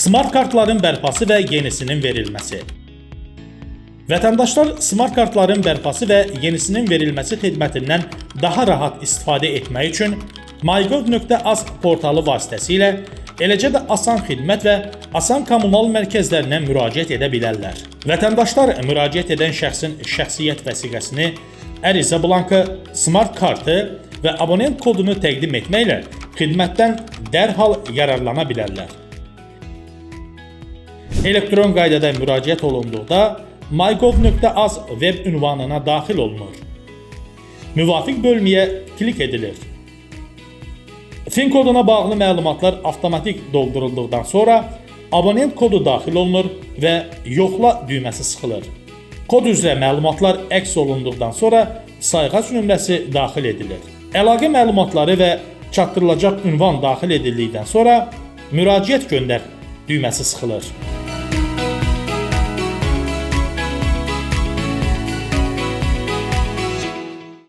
Smart kartların bərpası və yenisinin verilməsi. Vətəndaşlar smart kartların bərpası və yenisinin verilməsi xidmətindən daha rahat istifadə etmək üçün mygov.az portalı vasitəsilə, eləcə də Asan Xidmət və Asan Kommunal mərkəzlərinə müraciət edə bilərlər. Vətəndaşlar müraciət edən şəxsin şəxsiyyət vəsiqəsini, ərizə blankı, smart kartı və abonent kodunu təqdim etməklə xidmətdən dərhal yararlana bilərlər. Elektron qaydada müraciət olunduqda mygov.az web ünvanına daxil olunur. Müvafiq bölməyə klik edilir. FIN koduna bağlı məlumatlar avtomatik doldurulduqdan sonra abonent kodu daxil olunur və yoxla düyməsi sıxılır. Kod üzrə məlumatlar əks olunduqdan sonra sayğac nömrəsi daxil edilir. Əlaqə məlumatları və çatdırılacaq ünvan daxil edildikdən sonra müraciət göndər düyməsi sıxılır.